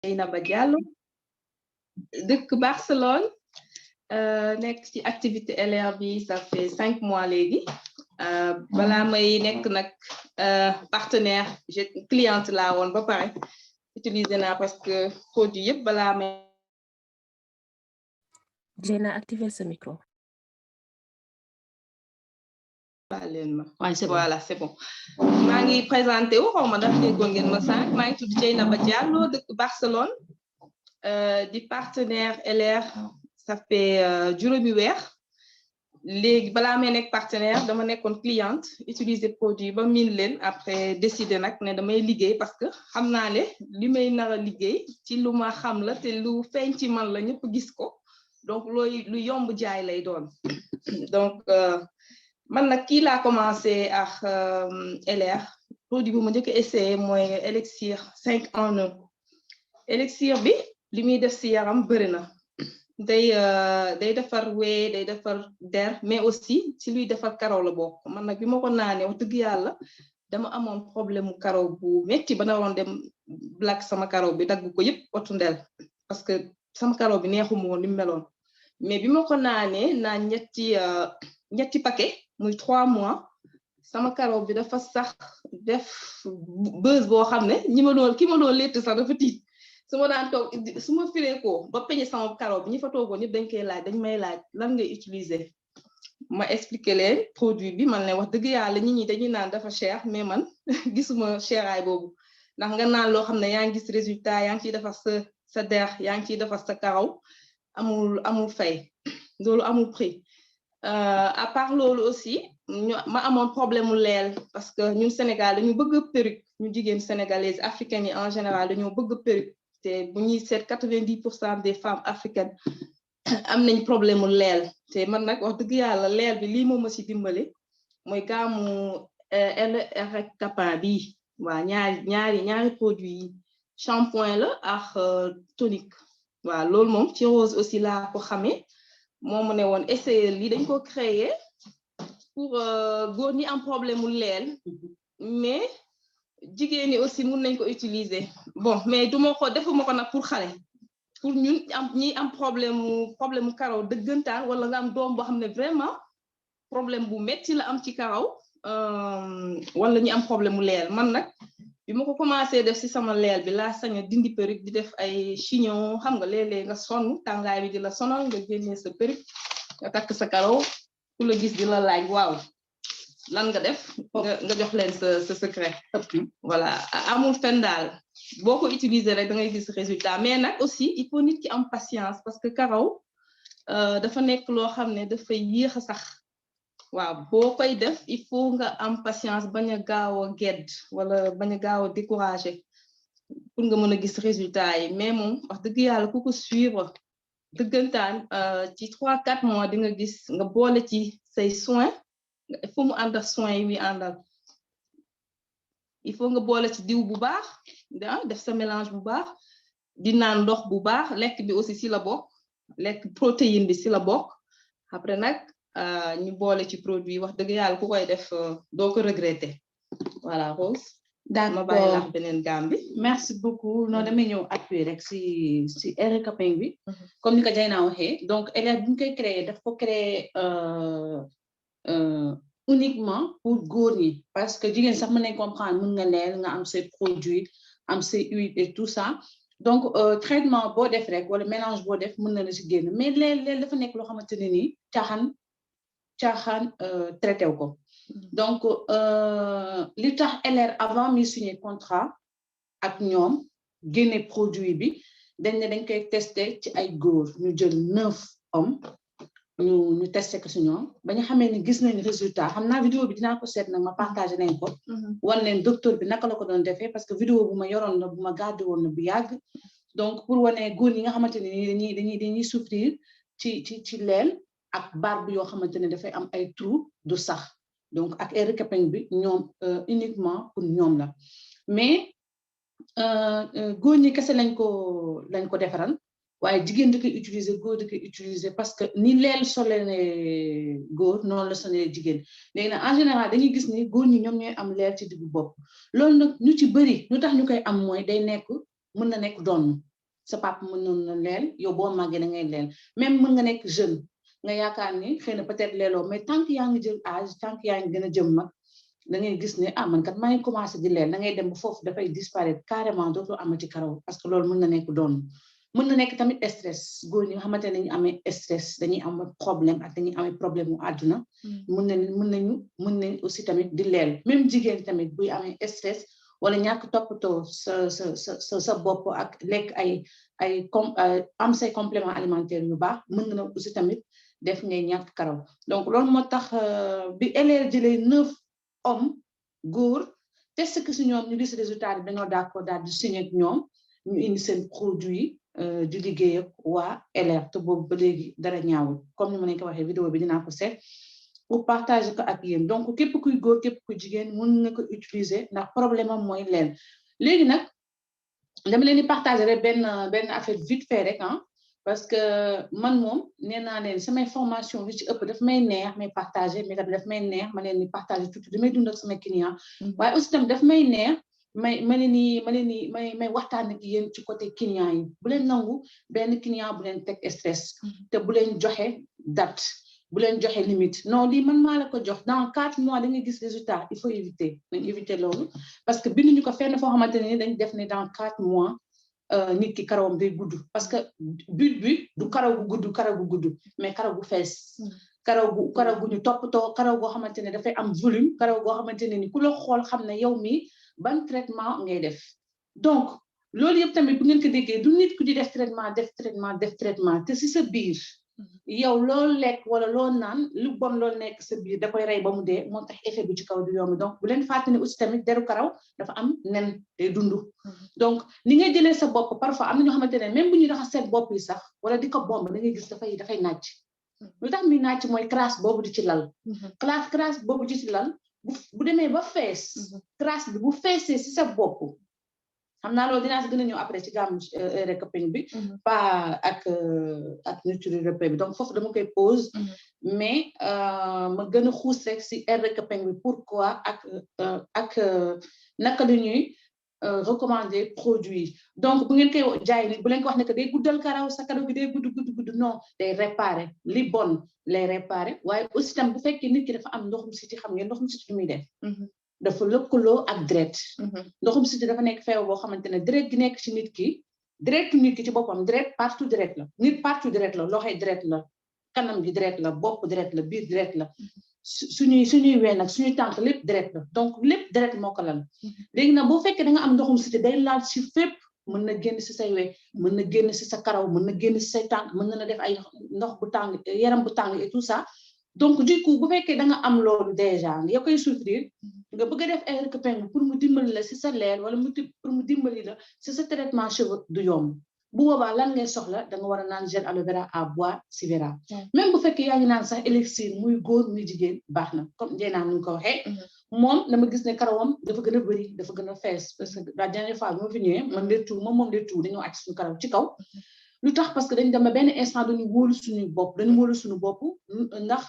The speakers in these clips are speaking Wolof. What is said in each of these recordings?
Dieynaba Diallo dëkk Barcelone nekk ci activité LR bi ça fait 5 mois léegi balaa may nekk nag partenaire j'ai cliente laa woon ba pare utiliser naa parce que produit yëpp balaa may Dieyna activer ce micro. Voilà, c'est bon. maa ngi présenté wu xaw ma ndax déggoon ngeen ma sànq maa ngi tudd Dieynaba Diallo dëkk Barcelone di partenaire LR ça fait juróomi weer léegi balaa may nekk partenaire dama nekkoon cliente utiliser produit ba miin leen après décider nag ne damay liggéey parce que xam naa ne li may nar a liggéey ci lu ma xam la te lu feeñ ci man la ñëpp gis ko donc looy lu yomb jaay lay doon donc man nag kii laa commencé ak LR produit bu ma njëkk a essayé mooy Elixir 5 en 1 Elixir bi li muy def si yaram bëri na day defar wee day defar der mais aussi ci luy defar karaw la bokk man nag bi ma ko naanee wax dëgg yàlla dama amoon problème mu karaw bu metti ba naroon dem black sama karaw bi dagg ko yëpp otu ndel parce que sama karaw bi neexuma woon ni mu meloon mais bi ma ko naanee naan ñetti paquet muy 3 mois sama karaw bi dafa sax def buzz boo xam ne ki ma doon létt sax dafa tiit su ma daan toog su ma firee ko ba peñe sama karaw bi ñi fa toogoon ñëpp dañ may laaj lan ngay utiliser ma expliquer leen produit bi man leen wax dëgg yàlla nit ñi dañuy naan dafa cher mais man gisuma cheraay boobu ndax nga naan loo xam ne yaa ngi gis résultat yaa ngi ciy defar sa der yaa ngi ciy defar sa karaw amul fay loolu amul prix à part loolu aussi ma amoon problème mu leel parce que ñun Sénégal dañu bëgg perruque ñu jigéen sénégalaise africaines yi en général dañoo bëgg perruque te bu ñuy seet 90% des femmes africaines am nañ problème mu leel te man nag wax dëgg yàlla leel bi lii moom ma ci dimbale mooy gaamu LR Capin bi waa ñaari produit yi shampoing la ak tonique waaw loolu moom ci Rose aussi laa ko xamee moom mu ne woon essayer lii dañ ko créer pour góor ñi am problème mu leel mais jigéen ñi aussi mun nañ ko utiliser bon mais defuma ko nag pour xale pour ñun ñi am problème mu karaw dëggantaan wala nga am doom boo xam ne vraiment problème bu metti la am ci karaw wala ñi am problème mu leel man nag bi ma ko commencé def ci sama leel bi laa sañ a dindi perruque di def ay chignon xam nga léeg-léeg nga sonn tàngaay bi di la sonal nga génnee sa perruque nga takk sa karaw ku la gis di la laaj waaw lan nga def nga jox leen sa secret voilà amul fen daal boo ko utiliser rek da ngay gis résultat mais nag aussi il faut nit ki am patience parce que karaw dafa nekk loo xam ne dafay yéex a sax waaw boo koy def il faut nga am patience bañ a gaaw a gedd wala bañ a gaaw a découragé pour nga mën a gis résultat yi mais moom wax dëgg yàlla ku ko suivre dëggantaan ci 3-4 mois di nga gis nga boole ci say soin il faut mu ànd ak soin yi muy àndal il faut nga boole ci diw bu baax def sa mélange bu baax di naan ndox bu baax lekk bi aussi si la bokk lekk protéine bi si la bokk après nag ñu boole ci produit wax dëgg yàlla ku koy def doo ko regretter voilà Rose. d'accord ma bàyyi la beneen gaam bi. merci beaucoup non damay ñëw appuyer rek si LR Capin bi comme ni ko Dieyna waxee donc LR bu ñu koy créer daf ko créer uniquement pour góor ñi parce que jigéen sax mën nañ comprendre mën nga leel nga am say produits am say huile et tout ça donc traitement boo def rek wala mélange boo def mën na la si génn mais leel dafa nekk loo xamante ne nii caaxaan traité wu ko donc li tax LR avant mi signé contrat ak ñoom génne produit bi dañ koy testé ci ay góor ñu jël 9 hommes ñu testé ko si ñoom ba ñu xamee ni gis nañ résultat xam naa vidéo bi dinaa ko seet nag ma partagé nañ ko wan leen docteur bi naka la ko doon defee parce que vidéo bu ma yoroon la bu ma gardé woon na bu yàgg donc pour wane góor ñi nga xamante ne dañuy souffrir ci leel ak barbe yoo xamante ne dafay am ay trou du sax donc ak LR Capin bi ñoom uniquement pour ñoom la mais góor ñi kese lañ ko defaral waaye jigéen da koy utiliser góor da koy utiliser parce que ni leel solee góor noonu la solee jigéen léegi nag en général dañuy gis ni góor ñi ñoom ñooy am leel ci diggu bopp loolu nag ñu ci bëri ñu tax ñu koy am mooy day nekk mën na nekk doon sa papa mën na leel yow boo màggee da ngay leel même mën nga nekk jeune nga yaakaar ni xëy na peut-être leeloo mais tant que yaa ngi jël âge tant que yaa ngi gën a jëm mag da ngay gis ne man kat maa ngi commencé di leel da ngay dem ba foofu dafay disparaître carrément dootoo amati karaw parce que loolu mën na nekk doon mën na nekk tamit stress góor ñi nga xamante ne ñu amee stress dañuy am problème ak dañuy amee problème mu àdduna mën nañ aussi tamit di leel même jigéen tamit buy amee stress wala ñàkk toppatoo sa bopp ak lekk am say complément alimentaire yu baax mën na aussi tamit def ngay ñàkk karaw donc loolu moo tax bi LR jëlee 9 hommes góor test que si ñoom ñu gis résultat bi dañoo d'accord daal di signé ak ñoom ñu indi seen produit di liggéey ak waa LR te boobu ba léegi dara ñaawul comme ni ma leen ko waxee vidéo bi dinaa ko seet pour partager ko ak yéen donc képp kuy góor képp kuy jigéen mën nga ko utiliser ndax problème am mooy leen léegi nag dama leen di partager rek benn affaire vite fait rek parce que man moom nee naa leen samay formation li ci ëpp daf may neex may partager mais tamit daf may neex ma leen di partager tuuti damay dund ak samay client waaye aussi tamit daf may neex may waxtaan ak yéen ci côté client yi bu leen nangu benn client bu leen teg stress te bu leen joxe date bu leen joxe limite non lii man maa la ko jox dans 4 mois da ngay gis résultat il faut éviter loolu parce que binduñu ko fenn foo xamante ne dañ def ne dans 4 mois nit ki karawam day gudd parce que but bi du karaw gu gudd mais karaw gu fees karaw gu ñu toppatoo karaw goo xamante ne dafay am volume karaw goo xamante ne ni ku la xool xam ne yow mi ban traitement ngay def donc loolu yëpp tamit bu ngeen ko déggee du nit ku di def traitement te si sa biir yow loolu lekk wala loo naan lu bon loolu nekk sa biir da koy rey ba mu dee moo tax effet bi ci kaw du yomb donc bu leen fàtte ne aussi tamit deru karaw dafa am nen day dund donc ni ngay jëlee sa bopp parfois am na ñoo xamante ne même bu ñuy raxas seen bopp yi sax wala di ko bomb da ngay gis dafay nàcc lu tax muy nàcc mooy crasse boobu di ci lal crasse boobu di ci lal bu demee ba fees crasse bi bu feesee si sa bopp xam naa loolu dinaa si gën a ñëw après ci gàmmu recouping bi pas ak nutri repair bi donc foofu dama koy pause mais ma gën a xuus rek si recouping bi pourquoi ak naka la ñuy recommander produit donc bu ngeen koy jaay nit bu leen ko wax ne que day guddal karaw sa karaw gi day gudd non day réparer li bon lay réparer waaye aussi tam bu fekkee nit ki dafa am ndoxum siti xam ngeen ndoxum siti lu muy def dafa lëkkaloo ak deret ndoxum siti dafa nekk feebar boo xamante ne deret gi nekk ci nit ki deretu nit ki ci boppam deret partout deret la nit partout deret la loxoy deret la kanam gi deret la bopp deret la biir deret la suñuy ween ak suñuy tànk lépp deret la donc lépp deret moo ko lal léegi nag boo fekkee da nga am ndoxum siti day laal ci fépp mën na génn si say we mën na génn si sa karaw mën na génn si say tànk mën na def ay ndox bu tàng yaram bu tàng et tout ça donc du coup bu fekkee da nga am loolu déjà nga koy souffrir nga bëgg a def ay recouping pour mu dimbali la si sa leer wala pour mu dimbali la si sa traitement cheveux du yomb bu boobaa lan ngay soxla da nga war a naan gel aloe vera à boire si vera même bu fekkee yaa ngi naan sax élixir muy góor muy jigéen baax na comme njeenaan nu ko waxee moom dama gis ne karawam dafa gën a bëri dafa gën a fees parce que la dernière fois bi ma fi ñëwee man de tout moom de tout dañoo àcc suñu karaw ci kaw lu tax parce que dañ dem ba benn instant dañu wóolu suñu bopp ndax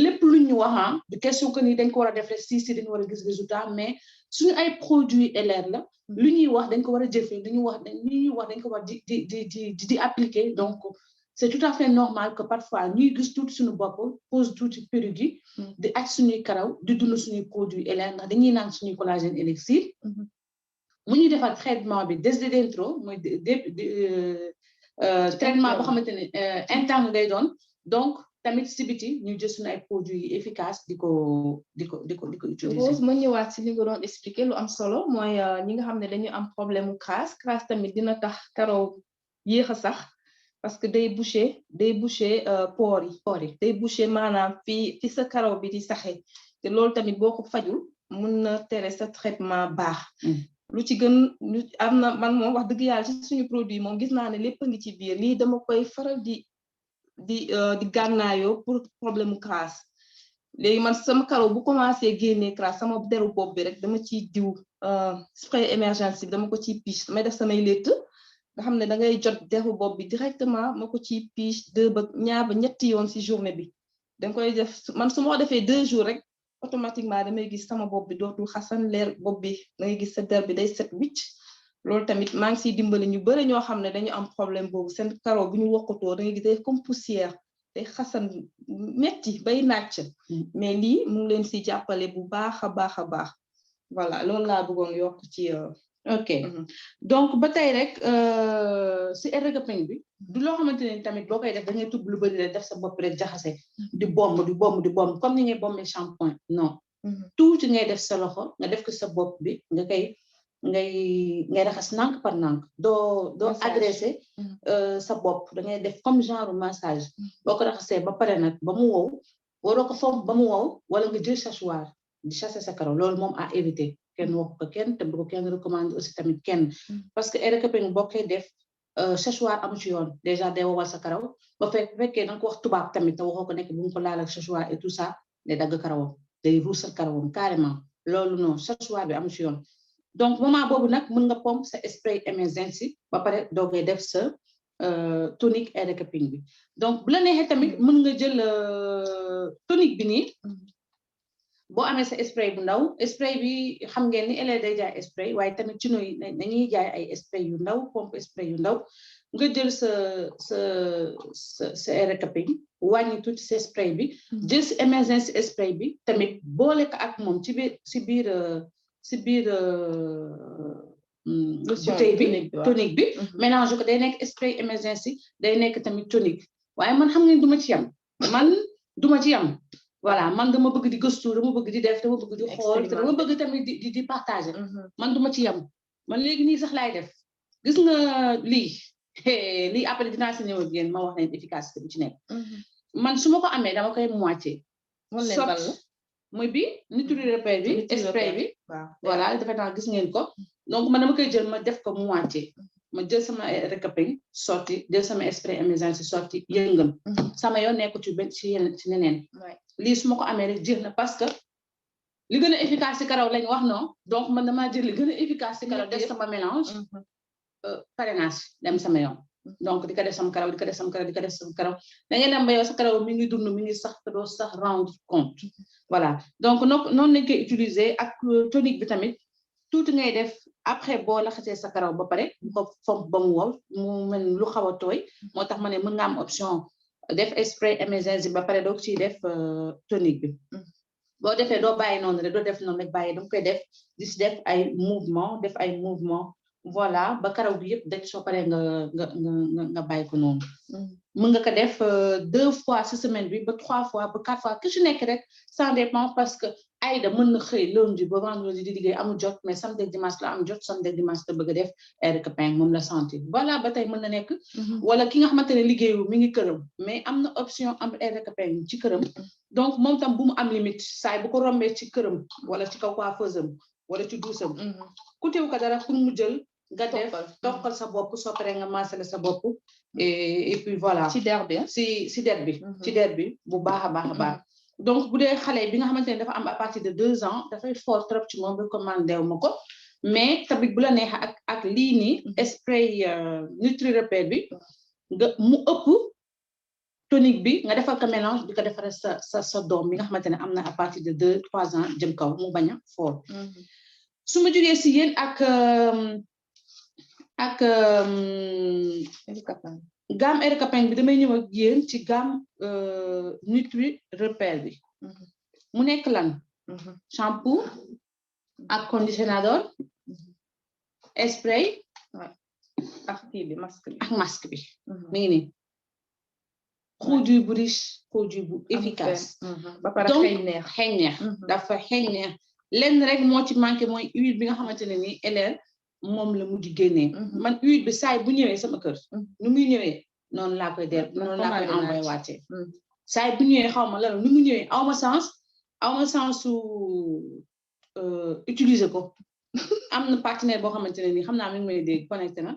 lépp lu ñu wax du question que ni dañ ko war a def rek si dañu war a gis résultat mais suñu ay produits LR la lu ñuy wax dañ ko war a jëfee lu ñuy wax dañ ko war di appliquer donc c'est tout à fait normal que parfois ñuy gis tuuti suñu bopp pose tuuti perruque yi di aj suñuy karaw di dund suñuy produits LR ndax dañuy naan suñuy collagène élixir mu ñuy defar traitement bi desde dentro mooy traitement boo xamante ne interne day doon donc tamit si biti ñu jël suñu ay produits efficaces di ko utiliser. Rose ma ñëwaat si li nga doon expliquer lu am solo mooy ñi nga xam ne dañu am problème mu crasse tamit dina tax karaw yéex a sax parce que day boucher pores yi day boucher maanaam fi sa karaw bi di saxee te loolu tamit boo ko fajul mun na tere sa traitement baax. lu ci gën am na man moom wax dëgg yàlla ci suñu produit moom gis naa ne lépp a ngi ci biir lii dama koy faral di gànnaayoo pour problème mu crasse léegi man sama karaw bu commencé génnee crasse sama deru bopp bi rek dama ciy diw spray émergence bi dama ko ciy piche damay def samay létt nga xam ne da ngay jot deru bopp bi directement ma ko ciy piche 2 ba ñaar ba ñetti yoon si journée bi danga koy def man su ma ko defee 2 jours rek automatiquement damay gis sama bopp bi dootul xasan leer bopp bi da ngay gis sa der bi day set wicc loolu tamit maa ngi siy dimbali ñu bëri ñoo xam ne dañu am problème boobu seen karaw bu ñu wokkatoo da ngay gis day comme poussière day xasan metti bay nàcc mais lii mu ngi leen si jàppale bu baax a baax a baax voilà loolu laa bëggoon yokk ci ok donc ba tey rek si hair recupping bi du loo xamante ne tamit boo koy def da ngay tubb lu bëri rek def sa bopp rek jaxase di bomb comme ni ngay bombee shampoing non tuuti ngay def sa loxo nga def ko sa bopp bi nga koy ngay raxas nànk par nànk doo agressé sa bopp da ngay def comme genre massage boo ko raxasee ba pare nag ba mu wow waroo ko fomp ba mu wow wala nga jël séchoir di chasser sa karaw loolu moom à éviter kenn wax ko kenn te bu ko kenn recommandé aussi tamit kenn parce que hair recupping boo koy def séchoir amu ci yoon déjà day wowal sa karaw ba fekkee da nga ko wax tubaab tamit te waxoo ko nekk bu mu ko laal ak séchoir et tout ça day dagg karawam day ruusal karawam carrément loolu non séchoir bi amu ci yoon donc moment boobu nag mën nga pompe sa spray emergency ba pare doogay def sa tonique hair recupping bi donc bu la neexee tamit mën nga jël tonique bi nii boo amee sa spray bu ndaw spray bi xam ngeen ni elle day jaay spray waaye tamit ci nooy dañuy jaay ay spray yu ndaw pompe spray yu ndaw nga jël sa hair recupping wàññi tuuti sa spray bi jël si emergency spray bi tamit boole ko ak moom ci biir bouteille bi tonique bi mélange ko day nekk spray emergency day nekk tamit tonique waaye man xam ngeen duma ci yam voilà man dama bëgg di gëstu dama bëgg di def dama bëgg di xool te dama bëgg tamit di partager man duma ci yam man léegi nii sax laay def gis nga lii après dinaa si ñëw ak yéen ma wax leen efficacité bi ci nekk man su ma ko amee dama koy moitié sot muy bi Nutri Repair bi spray bi voilà defe naa gis ngeen ko donc man dama koy jël ma def ko moitié ma jël sama recupping sorti jël sama spray emergency sorti yëngal sama yoon nekku ci benn ci neneen lii su ma ko amee rek jeex na parce que li gën a efficace ci karaw lañ wax non donc man damaa jël li gën a efficace ci karaw def sama mélange parrainage dem sama yoon donc di ko def sama karaw di ko def sama karaw da ngay dem ba yow sa karaw mi ngi dund mi ngi sax te doo sax rendre compte voilà donc noonu lañ koy utiliser ak tonique bi tamit tuuti ngay def après boo laxasee sa karaw ba pare bu ko fomp ba mu wow mu mel lu xaw a tooy moo tax ma ne mën nga am option def spray emergency ba pare doog ciy def tonique bi boo defee doo bàyyi noonu rek doo def noonu rek bàyyi danga koy def di si def ay mouvement voilà ba karaw bi yëpp daj soo paree nga bàyyi ko noonu mën nga ko def 2 fois ci semaine bi ba 3 fois ba 4 fois ki ci nekk rek ça dépend parce que Aïda mën na xëy lundi ba vendredi di liggéey amul jot mais samedi dimanche la am jot samedi dimanche la bëgg a def hair recupping moom la sentir voilà ba tey mën na nekk wala ki nga xamante ne liggéeyu mi ngi këram mais am na option am hair recupping ci këram donc moom tam bu mu am limite saay bu ko rombee ci këram wala ci kaw coiffeuse am wala ci douche am ku teew ko dara pour mu jël nga def toppal sa bopp soo paree nga maasale sa bopp et puis voilà ci der bi bu baax a baax donc bu dee xale bi nga xamante ne dafa am à partir de 2 ans dafay fort trop ci moom recommandé wu ma ko mais tamit bu la neexee ak lii nii spray Nutri Repair bi nga mu ëpp tonique bi nga defal ko mélange di ko defaree sa doom bi nga xamante ne am na à partir de 2-3 ans jëm kaw mu bañ a fort su ma jógee si yéen ak gamme hair recupping bi damay ñëw ak yéen ci gamme Nutri Repair bi mu nekk lan shampoo ak conditionnateur spray ak masque bi mi ngi nii produit bu riche produit bu efficace donc xeeñ neex dafa xeeñ neex lenn rek moo ci manqué mooy huile bi nga xamante ne nii LR moom la mujj génnee man huile bi saay bu ñëwee sama kër nu muy ñëwee noonu laa koy envoyé wàccee saay bu ñëwee xaw ma lan nu mu ñëwee awma sens su utiliser ko am na partenaire boo xamante ne nii xam naa mi ngi may dégg connecté na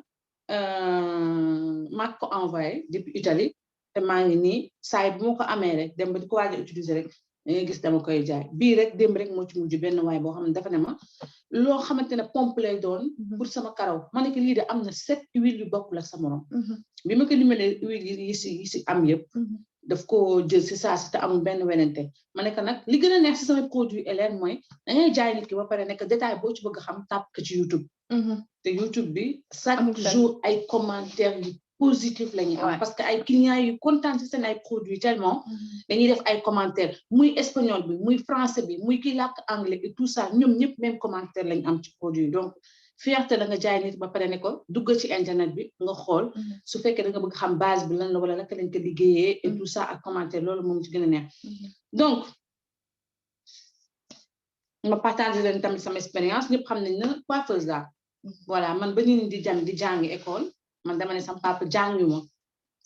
maa ko envoyé depuis Italie te maa ngi nii saay bu ma ko amee rek dem ba di ko waaj a utiliser rek da ngay gis dama koy jaay bii rek démb rek moo ci mujj benn waay boo xam ne dafa ne ma loo xamante ne pompe lay doon pour sama karaw ma ne ko lii de am na 7 huile yu bokkul ak sa morom bi ma ko limalee huile yi si am yëpp daf ko jël si saa si te amul benn wenente ma nekk nag li gën a neex si samay produit Hélène mooy da ngay jaay nit ki ba pare nekk détail boo ci bëgg xam tàpp ko ci YouTube te YouTube bi chaque jour ay commentaires yu positif la ñuy am parce que ay clients yu kontaan si seen ay produits tellement dañuy def ay commentaires muy espagnol bi muy français bi muy kii làkk anglais et tout ça ñoom ñëpp même commentaire lañ am ci produit donc fierté la nga jaay nit ba pare ne ko dugg ci internet bi nga xool su fekkee da nga bëgg xam base bi lan la wala naka lañ ko liggéeyee et tout ça ak commentaire loolu moom ci gën a neex donc ma partager leen tamit sama expérience ñëpp xam nañ na coiffeuse la voilà man ba ñu di jàngi école man dama ne sama papa jàngi ma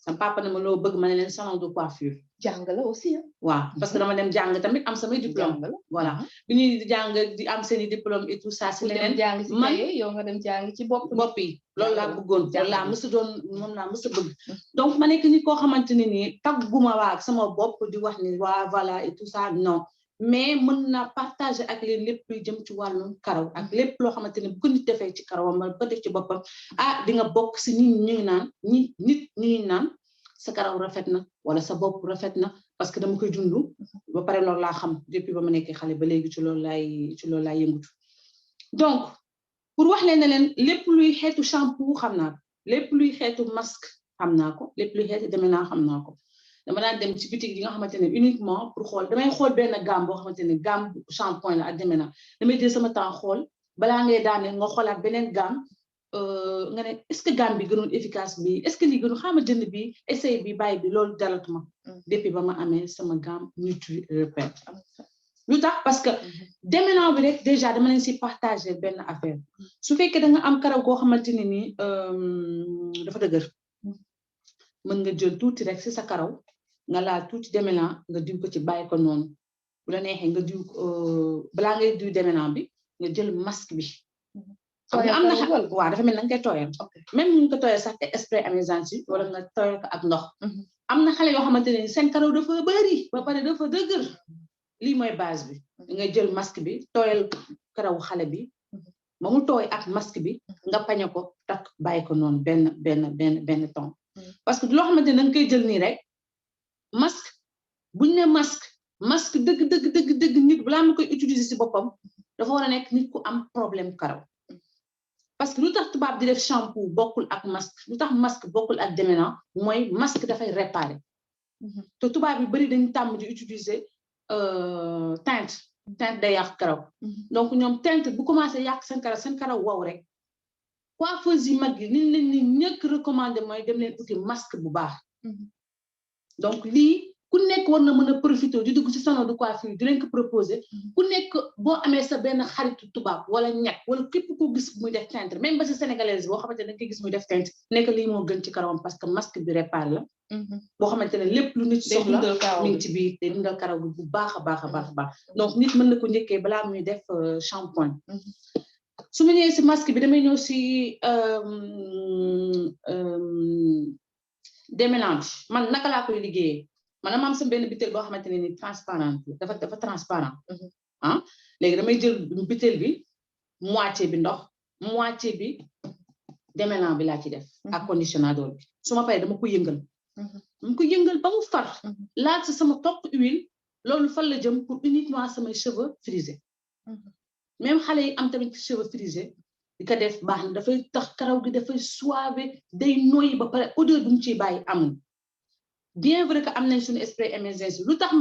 sama papa ne ma loo bëgg ma ne leen salon de coiffure jàng la aussi waaw parce que dama dem jàng tamit am samay diplôme voilà bi ñuy di jàng di am seeni diplôme et tout ça si leneen man yow nga dem jàng ci bopp yi loolu laa bëggoon loolu laa mësa doon moom laa mësa bëgg donc ma nekk nit koo xamante ne nii tagguma waa ak sama bopp di wax ni waa voilà et tout ça non mais mën naa partager ak leen lépp luy jëm ci wàllum karaw ak lépp loo xamante ne bu ko nit defee ci karawam ma ko def ci boppam di nga bokk si nit ñi naan ñi naan sa karaw rafet na wala sa bopp rafet na parce que dama koy dund ba pare loolu laa xam depuis ba ma nekkee xale ba léegi ci loolu laay yëngutu donc pour wax leen ne leen lépp luy xeetu shampoo xam naa ko lépp luy xeetu masque xam naa ko lépp luy xeetu demee naa xam naa ko dama daan dem ci boutique yi nga xamante ne uniquement pour xool damay xool benn gamme boo xamante ne gamme shampoing la ak demee na damay jël sama temps xool balaa ngay daane nga xoolaat beneen gamme nga ne est-ce que gamme bi gënoon efficace bi est-ce que lii gënoon xaama jënd bi essai bi bàyyi bi loolu dalatuma depuis ba ma amee sama gamme Nutri Repère lu tax parce que déménant bi rek déjà dama leen si partager benn affaire su fekkee da nga am karaw koo xamante ne ni dafa dëgër mën nga jël tuuti rek si sa karaw nga laal tuuti déménant nga diw ko ci bàyyi ko noonu bu la neexee nga diw balaa ngay diw déménant bi nga jël masque bi am na waaw dafa mel na nga koy tooyal même ñu ko tooyal sax te spray amusant yi wala nga tooyal ko ak ndox am na xale yoo xamante ne seen karaw dafa bëri ba pare dafa dëgër lii mooy base bi nga jël masque bi tooyal karaw xale bi ba mu tooy ak masque bi nga pañe ko takk bàyyi ko noonu benn temps parce que loo xamante ne da nga koy jël nii rek masque buñ ne masque dëgg nit balaa ma koy utiliser si boppam dafa war a nekk nit ku am problème karaw parce que lu tax tubaab di def shampoo bokkul ak masque lu tax masque bokkul ak déménant mooy masque dafay réparer te tubaab yi bari dañu tàmm di utiliser teinte day yàq karaw donc ñoom teinte bu commencé yàq seen karaw wow rek coiffeuse yi mag yi liñ leen ni ñëkk recommandé mooy dem leen uti masque bu baax donc lii ku nekk war na mën a profiter di dugg ci salon de coiffure di leen ko proposer ku nekk boo amee sa benn xaritu tubaab wala ñett wala képp koo gis muy def teinte même ba ci sénégalaise boo xamante ne da nga gis muy def teinte nekk lii moo gën ci karawam parce que masque bi répare la boo xamante ne lépp lu nit soxla mi ngi ci biir day dundal karaw bi bu baax a baax donc nit mën na ko njëkkee balaa muy def shampoing su ma ñëwee si masque bi damay ñëw si déménage man naka laa koy liggéeyee man ma am sa benn butéel boo xamante ne ni transparent dafa transparent léegi damay jël butéel bi moitié bi ndox moitié bi démêlant bi laa ci def ak conditionnateur bi su ma paree dama ko yëngal ba mu far laal si sama toq huile loolu fan la jëm pour uniquement samay cheveux frisés même xale yi am tamit cheveux frisés di ko def baax na dafay tax karaw gi dafay suave day noyyi ba pare odeur bu mu ciy bàyyi amul bien vrai que am nañ suñu spray émergence lu tax